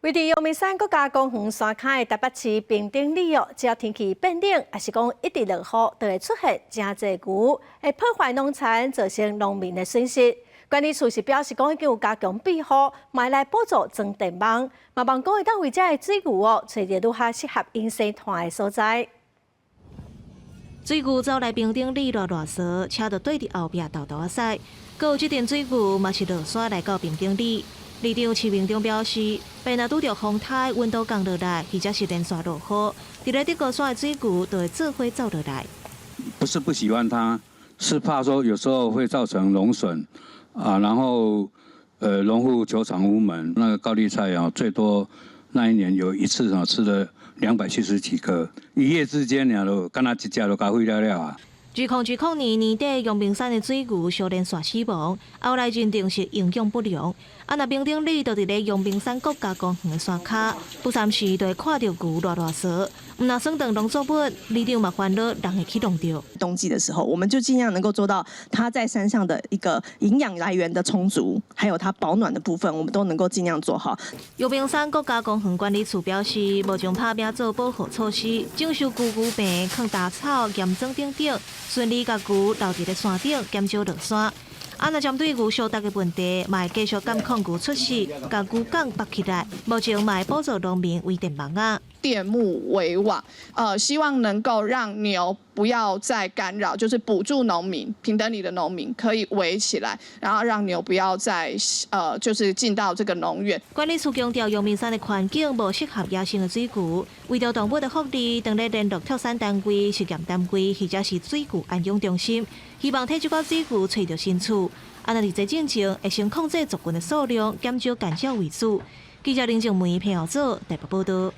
位佇陽明山國家公園山跤的台北市平頂里哦，只要天氣變冷，抑是講一直落雨，就會出現誠濟牛，會破壞農田，造成農民的損失。管理處是表示講已經有加強庇護，嘛來補助裝電網，嘛望講會當為遮的水牛哦，揣著愈較適合𪜶生湠的所在。水牛走來平頂里賴賴趖，車就綴佇後壁沓沓仔駛。閣有這陣水牛嘛是落山來到平頂里。里長徐明忠表示，若拄著風颱，溫度降落來，或者是連續落雨，佇咧德高山的水牛就會做伙走落來。不是不喜歡它，是怕說有時候會造成農損啊，然後農戶求償無門。那個高麗菜啊，最多那一年有一次啊，吃了270幾顆，一夜之間，爾就敢若一隻就共毀了了啊。2020年年底，陽明山的水牛相連續死亡，後來認定是營養不良。啊，若平頂里就佇咧陽明山國家公園的山跤，不三時就會看著牛賴賴趖。毋若損斷農作物，里長嘛煩惱人會去弄著。冬季的時候，我們就盡量能夠做到它在山上的一個營養來源的充足，還有它保暖的部分，我們都能夠盡量做好。陽明山國家公園管理處表示，目前拍拚做保護措施，整修牛牛棚、囥稻草、鹽磚等等，順利共牛留佇咧山頂，減少落山。啊，若針對牛相逐的問題，嘛會繼續監控牛出世，共牛埂縛起來。目前嘛會補助農民圍電網仔。電木圍網，希望能夠讓牛不要再干擾，就是補助農民，平等里的農民可以圍起來，然後讓牛不要再就是進到這個農園。管理處強調，陽明山的環境無適合野生的水牛，為著動物的福利，當咧聯絡畜產單位、實驗單位或者是水牛安養中心，希望替這寡水牛揣著新厝。啊，若佇這進前會先控制族群的數量，減少干擾為主。記者林靜梅彭耀祖台北報道。